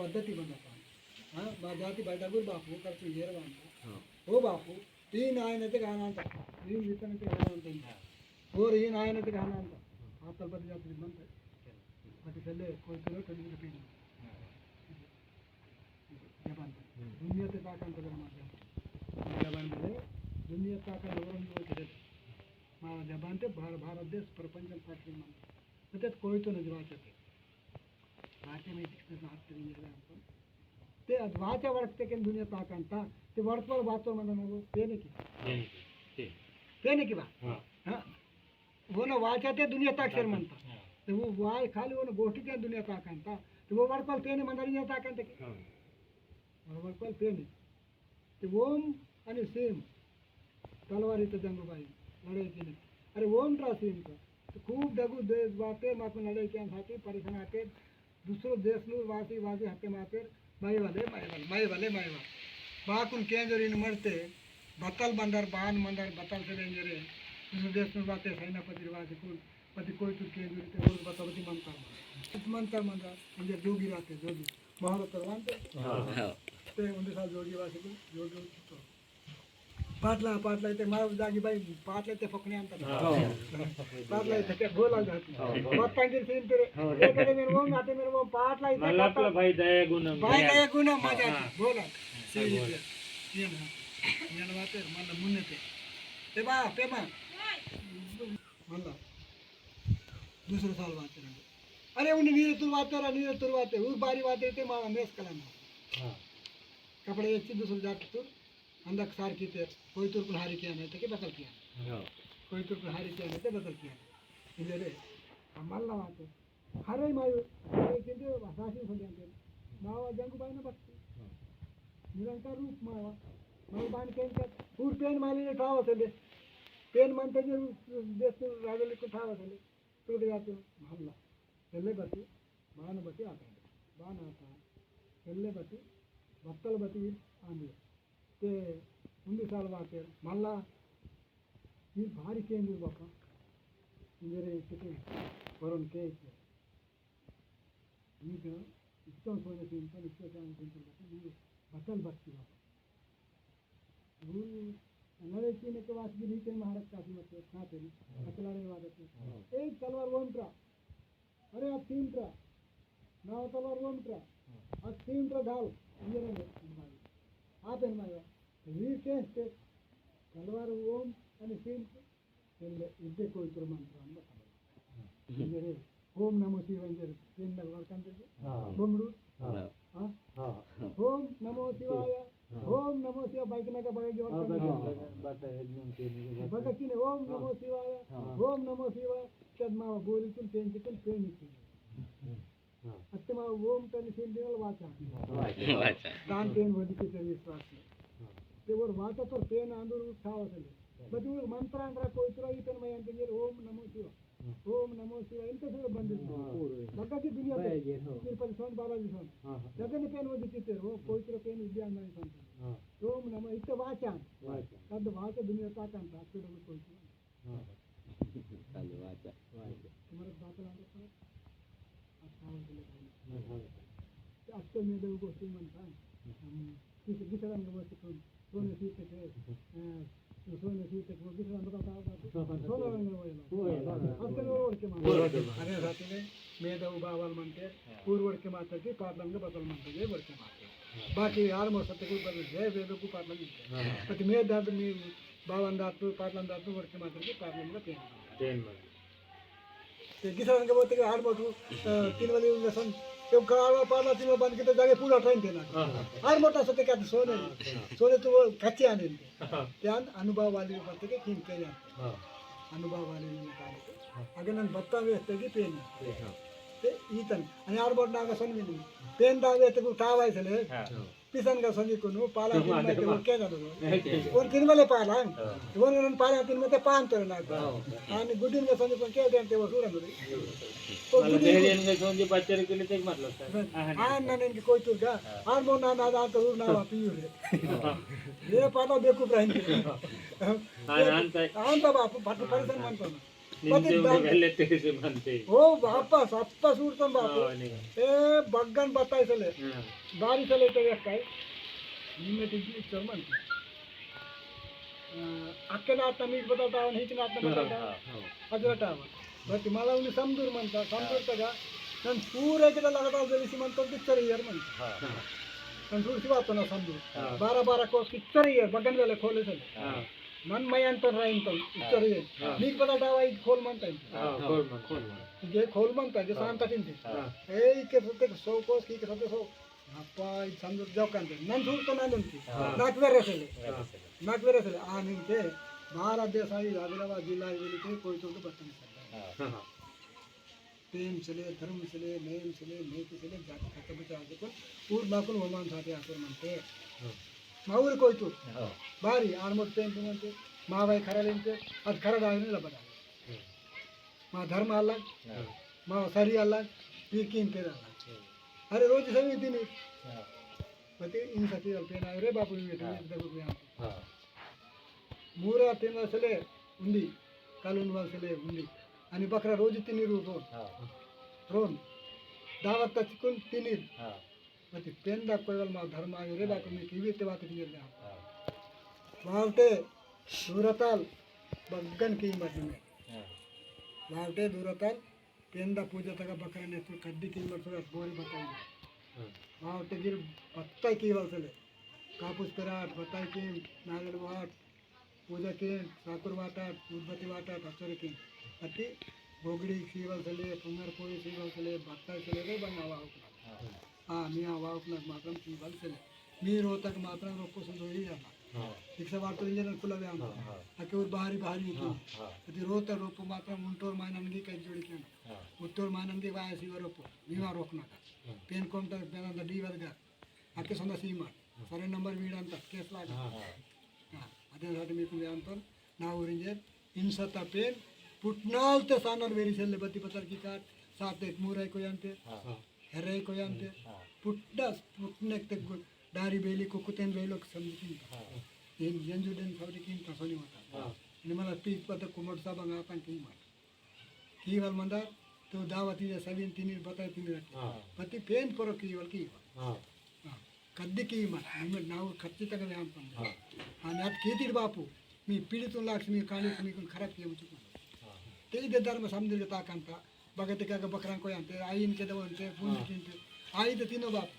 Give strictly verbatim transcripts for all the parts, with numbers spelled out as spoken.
पद्धति बंदता। हाँ, मा जाति बड़ा गुर बापू, कर तू येर वांता। हाँ। ओ बापू, तीन आयन ते गाना अंत, तीन वितन ते गाना अंत। हाँ। और ये आयन ते गाना अंत। हाँ। आतल पति जाति मंत। चलो। पति चले, कोई करो, कोई नहीं पीना। हाँ। जबान ते। हम्म। दुनिया ते ताकन ते जबान ते। जबान ते, दुनिया ताकन और हम लोग के। मा जबान ते, भार-, भारत देश, प्रपंच ताकन मंत। ते कोई तो नहीं जवाब देते। वाचा में जिसके साथ तेरे मेरे अंतर। ते अद वाचा वड़कते के दुनिया ताकंता, ते वड़क पर बात तो मना ना वो, तेने की। तेने की। तेने की। तेने की बात। हाँ। हाँ। वो ना वाचा ते दुनिया ताक शेर मनता। हाँ। ते वो वाय खाली वो ना गोष्टी ते दुनिया ताकंता। ते वो वड़क पर तेने मंदर दुनिया ताकंता की। हाँ। और वड़क पर तेने। ते ओम अनि सेम तलवारी ते जंगुबाई लड़ाई कीने। अरे ओम ट्रा सेम का। तो खूब दगु देश बाते माकु लड़ाई किया साथी परेशान आते। दूसरो देश नू वासी वासी हत्ते माते। माई वाले, माई वाले, माई वाले, माई वाले। बाकुन केंजोरी न मरते। बतल बंदर, बान बंदर, बतल से लेंजरे। दूसरो देश नू बाते सेनापति वासी कुल। पति कोई तुर केंजोरी ते रोज बतल बती मंतर। मंतर मंतर। इंजे जोगी राते, जोगी। महाराज करवान ते। हाँ। ते उन्हें साल जोगी वासी को, जोगी तो। पाटला, पाटला इते मार जागी भाई, पाटला इते फकने अंत। हाँ। पाटला इते क्या बोला जाती। हाँ। बात टांगे सीन तेरे। हाँ। ये कहते मेरे वो, आते मेरे वो, पाटला इते मला करता। आपला भाई दया गुण, भाई दया। दया गुण हाँ, मजा हाँ। बोला। हाँ, सीन बोला। इते। ये ना। ये ना बात है, मन मुन्ने ते। ते बा, ते बा। मला। दूसरे साल बात करेंगे। अरे उन्हें नीरे तुरवाते रहा, नीरे तुरवाते, उस बारी बात रहते मामा मेस कलाना। हाँ। कपड़े एक चीज दूसरे जाके तुर, अंदर सार की ते, कोई तुर कुल्हारी किया नहीं, तो के बदल किया। हाँ। कोई तुर कुल्हारी किया नहीं, तो बदल किया। इधर है, हम मल्ला बात है। हरे मायू, हरे किंतु सासी संध्या के, मावा जंगू बाई ना भक्ति। हाँ। निरंकार रूप मावा, मावा बान के इनका, पूर पेन माली ने ठावा से ले, पेन मंत्र जे देश राजले को ठावा से ले। तुलगजाति महल्ला। तेल्ले बत्ती, बान बत्ती आता। बान आता। तेल्ले बत्ती, बत्तल बत्ती आंदी। ते उन्दी साल वातेर, मल्ला, ये भारी केंजूर बापा। इंजरे किते वरुण के इते। ये तो इतना सोने से इनका इतना काम से इनका बत्तल बत्ती बापा। गुरु नवे की ने के वास की रीते महाराज काफी मत ना तेरी। हाँ। अकेला रे वादत है। हाँ। एक तलवार ओम ट्रा। अरे, आ तीन ट्रा। नाव तलवार ओम ट्रा। हाँ। आ तीन ट्रा ढाल। ये रंग। आप है माया। वीर के से तलवार ओम अनि तीन ट्रा। इद्दे कोई प्रमाण प्राण बता। हाँ। ये रे। ओम नमो शिवाय इंजेर पेन नग वड़कन ते। हाँ। बोमड़ू। हाँ। हाँ। हाँ। ओम नमो शिवाय। हाँ। ओम नमो शिवाय बाइक नग बाइक हाँ, वड़कन ते। बता, बता, बता, एक मिनट, एक मिनट, बता। बता किने ओम हाँ। नमो शिवाय। हाँ। ओम नमो शिवाय। कद मावा बोली तुम पेन चिकन पेन चिकन। हाँ। अत्ते मावा ओम तन सेम देवल वाचा। वाचा। वाचा। दान पेन वदी के तेरे विश्वास में। हाँ। ते वोर वाचा तो पेन आंदुर उठावा से। बदी वो मंत्र अंदर कोई तुरा इतन मैं अंदर ओम नमो शिवाय। ओम नमो शिवाय, इनका से बंदिश। हाँ। बग्गा की दुनिया पे। भाई, ये हो। फिर परेशान बाबा जी सन। हाँ, हाँ। जगन पेन वो दिखते हो, कोई तरह पेन विद्या नहीं सन। हाँ। ओम नमो, इतना वाचा। वाचा। तब वाचा दुनिया का काम था, फिर कोई तरह। हाँ। खाली वाचा। वाचा। तुम्हारे बात लांडो पर, आप काम के लिए। हाँ, हाँ। ते अत्ते मेदे गोष्टी मनता। हम किस, किस रंग में से कौन, सोने सीते के, अ, सोने सीते के, किस रंग बताता, सोने रंग में वही ना। वही ना। अत्ते लोग ओर के मार। ओर के मार। अरे साथी ने, मेदे बावल मनते, पूर्व ओर के मार के, पाटलंग बदल मनते, ये ओर के मार। बाकी यार मोर सत्य को बदल है, वेदों को पाटलंग। हाँ। बाकी मेदे दाद में बावन दातु, पाटलान दातु, वड़के मातर के पाटलान का पेन। पेन मातर। ते किसान के बोलते के हार मोटू, अ, तीन वाली उनका सन, तो गाड़ा पाटला तीन वाली बंद किते जाके पूरा टाइम देना। हाँ, हाँ। हार मोटा सत्य क्या सोने। हाँ, हाँ। सोने तो वो कच्चे आने इनके। हाँ। त्यान अनुभव वाली के बोलते के किन के यार। हाँ। अनुभव वाली ने निकाले के। हाँ। अगर नन बत्ता वे ते की पेन। पेन, हाँ। ते ईतन, अन हार मोट नागा सन मिली। पेन दावे ते को तावाई से ले। हाँ। हाँ। पिसन का संजी कुनु, पाला तीन में ते वो क्या ना दो। ओके। ओन तीन वाले पाला। हाँ। ओन ओन पाला तीन में ते पान तो ना। हाँ। आनी गुडिन का संजी कुनु क्या देन ते वो सूरन दो। तो मतलब गुडिन देहरियन का संजी बच्चे के लिए ते मतलब सर। हाँ, हाँ, ना, ना, इनकी कोई तो क्या? हाँ। आन मो ना, ना, ना, तो ना, हाँ। पीयू रे। हाँ। ये पाला बेवकूफ रहिन के। हाँ, हाँ, तो आन तो बापू, बापू परेशान हाँ। मन तो ना। निंदे उंडे दाल। पहले तेरे से मानते। ओ, वापस, वापस उड़तम बापू। हाँ, नहीं। ए, बग्गन बताई सले। हाँ। बारी सले तो एक काई। निम्मे टिंकी चोर मानते। अ, अक्के नाटना मीक बदलता, हिच नाटना बदलता। हाँ, हाँ। अजरटा। बट मला उन्हें समदूर मनता, समदूर तगा। नन पूरे के लगता जैसे मन तो किच्चर यार मन। हाँ। नन सूर सिवा तो ना समदूर। हाँ। बारह बारह कोस किच्चर यार, बगन वाले खोले से। हाँ। मन मैं अंतर राइन तो, इच्चर यार। हाँ। मीक बदलता वाई खोल मनता है। हाँ, खोल मन, खोल मन। ये खोल मनता है, जो हाँ। शांत किंती। हाँ। ए, के सत्य सौ कोस की, के सत्य सौ। अप्पा, इद संदूर जोकांते। नन सूर तो नन उनकी। हाँ। नाक वेरे सेले। हाँ। नाक वेरे सेले। आ निंते, भारत देश आई, आदिलाबाद जिला आई, बोली के कोई तो बर्तन सेले। हाँ। हाँ। प्रेम सेले, धर्म सेले, नेम सेले, नीति सेले, जाति खत्म बचा आगे कौन, ऊर ना कौन वमान साथे आसर मनते। हाँ। माऊर कोई तो। हाँ। बारी, आनमोट प्रेम तो मनते, माँ भाई खरा लेनते, अद खरा डालने लबड़ा। हाँ। मा धर्म अलग, हाँ। मा सरी अलग, पीर किंतेर अलग। हाँ। अरे रोज सभी दिन ही। हाँ। बते इन सती अलग पेन आयो रे बापू, ये तो हाँ। ये देखो यहाँ। हाँ। मूरा तीन वासले उंदी, कालून वासले उंदी। अनि बकरा रोज तीन ही रूप हो। हाँ। रोन। दावत तचिकुन तीन ही। हाँ। मति पेंदा कोयवल मा धर्म आयो रे, बाकी मी कीवी ते बात किए ले। हाँ। वालते दूरताल बग्गन की मत में। हाँ। वालते दूरताल पेंदा पूजा तक बकरा ने तो कद्दी की मत तो बोरी बताई। हाँ। वालते गिर बत्ता की वाल चले। कापुस पेराट, बताई की नागल वाट, पूजा किन, साकुर वाटा, उद्बत्ती वाटा, कचोरी किन। अति बोगड़ी सीवल सले, पंगर पोई सीवल सले, बत्ता सले रे बंगावा हुकना। हाँ। हाँ, मी आवा हुकना मात्रम सीवल सले। मी रोतक मात्रम रोपो सुधोई जाना। हाँ। दीक्षा वार्ता इंजन कुला व्याम। हाँ, हाँ। अके और बाहरी, बाहरी होती। हाँ, हाँ। अति रोतक रोपो मात्रम उंटोर मायनन की कई जोड़ी किन। हाँ। उत्तोर मायनन की वाया सीवर रोपो। मीवा रोकना का। हाँ। पेन कौन तक बेना दी वर्गा। आके सोना सीमा, सर्वे नंबर वीड अंता, केस लागा। हाँ, हाँ। हाँ, अदे साथ में कुल अंतर, ना ओरिंजर, इन सत्ता पेन, पुटनाल ते सानर वेरी सेल्ले बत्ती पतर की काट, साथ एक मूर है कोई अंते, हाँ। हेरे है कोई अंते, हाँ। पुटना, पुटने ते गु-, डारी बेली को कुतेन बेलो समझ की हाँ। इन यंजु दिन खबर की इन तसोनी होता। हाँ। इन मला पीक पता कुमट सा बंगा तंग की मार। कीवल मंदा, तो दावती या सविन तिनी बताई तिनी रखी। हाँ। पति पेन परो कीवल कीवल। हाँ। हाँ। कद्दी की मत, निम्मे नाउ खच्चितंगा व्याम पंदा। हाँ। हाँ, नात कीतिड़ बापू, मी पीड़ित लाक्ष मी काली मी कुन खराब किया मुझे कुन। हाँ। ते इदे धर्म समझ के ताकंता, बगत का बकरंग को यांते, आइन के दवंते, पुंज हाँ। किंते, आई ते तीनों बाप।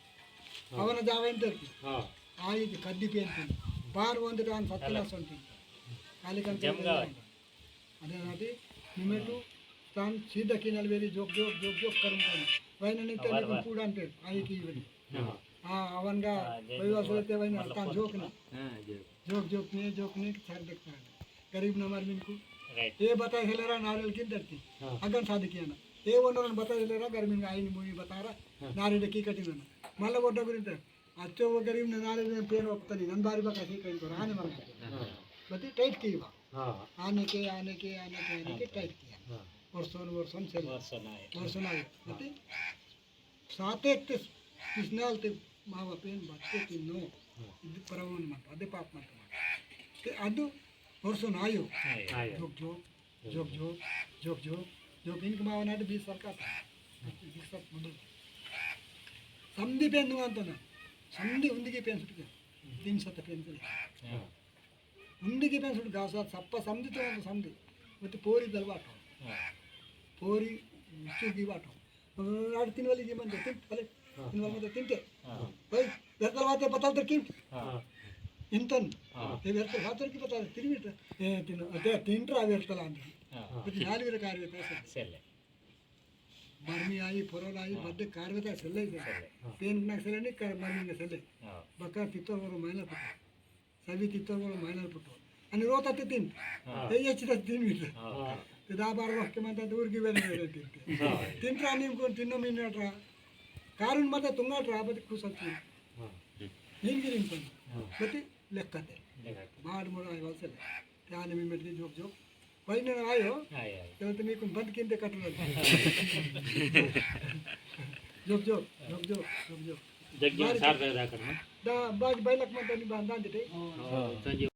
हाँ। अवन जावे इंतर की। हाँ। आई ते कद्दी पेन तीन। बार वंदे टान सत्य ना सुनती। काली कंते जमगावे। अदे नाटी निमेटु तान सीधा किनल very joke, joke, joke, joke करूं करूं। वैन नहीं ते हाँ, बार, लेकिन बार। पूरा अंते, आई की वेरी। हाँ। हाँ, अवन का हाँ, जय कोई जोक, वासले ते वैन मतलब तान कौन? जोक ना। हाँ, जोक। जोक, जोक नहीं, जोक नहीं, सार देखता है। गरीब नमर मिनको। राइट। ये बताई हेलेरा नारियल किन धरती। हाँ। अगन शादी किया ना। ये वो नरन बताई हेलेरा, गर्मी में आई नहीं मुझे बता रहा। हाँ। नारियल की कटिंग ना। मतलब वो डगरी ते। अच्छो वो गरीब ने नारे ने पेन ओपतनी, नंदारी बा कसी कहीं तो रहने वाला है। हाँ। बती टाइट की बा। हाँ। आने के, आने के, आने के, आने के टाइट किया। हाँ। वर्षों, वर्षों से वर्षों आए। वर्षों आए। हाँ। बती सात एक ते किसनाल ते मावा पेन बच्चे तीनों। हाँ। इद परवन मत, अदे पाप मत मत। ते अदु वर्षों आयो। आयो। आयो। Joke, joke. Joke, joke, joke, joke, joke, इनके मावा नाटे बीस साल का था। बीस साल मुंडे। समधी पेन दुआन तो ना। समधी उंदी की पेन सुट गया। तीन सौ पेन तो। हाँ। उंदी की पेन सुट गासा सप्पा समधी तो ना समधी। वो तो पोरी दलवाटो। हाँ। पोरी चुगी बाटो। आड़ तीन वाली की मन दे, तीन वाले, हाँ। तीन वाले में तो तीन के। हाँ। भाई, बेहतर बात है, पता तो किम? हाँ। इंतन। हाँ। ये बेहतर बात है कि पता है, तीन मीटर। ए, तीन, अते तीन ट्रा बेहतर आंदे। हाँ। कुछ नाल भी कार बेहतर से। सेले। बर्मी आई, फरोल आई, हाँ। बड्डे कार बेहतर सेले ही सेले। सेले। हाँ। पेन ना सेले नहीं कर, बर्मी ना सेले। हाँ। बका तितो वरो मायना पता। सभी तित्तो बोलो मायनर पुट्टो। अनि रोता ते तीन। हाँ। ते ये चिता तीन मीटर। हाँ। ते दा बार वक्त मंता दूर की वेले वेले तीन। हाँ। तीन ट्रा नीम कोन तीनों मिनट रा। कारुन मत तुंगा ट्रा बत कुछ अच्छी। हाँ। नीम गिरिम पन। हाँ। बती लेक्का ते। लेक्का ते। बाढ़ मोड़ा आयो से। ते आने में मेरे जोक जोक। भाई ने आयो। आयो, आयो। तो तुम्हें कुन बंद किंदे कट रहा। Joke joke, joke joke, joke joke. Jaggi बारी सार पैदा करना। दा, बाज बाई लक मंता नहीं बांधा देते। हाँ, संजीव।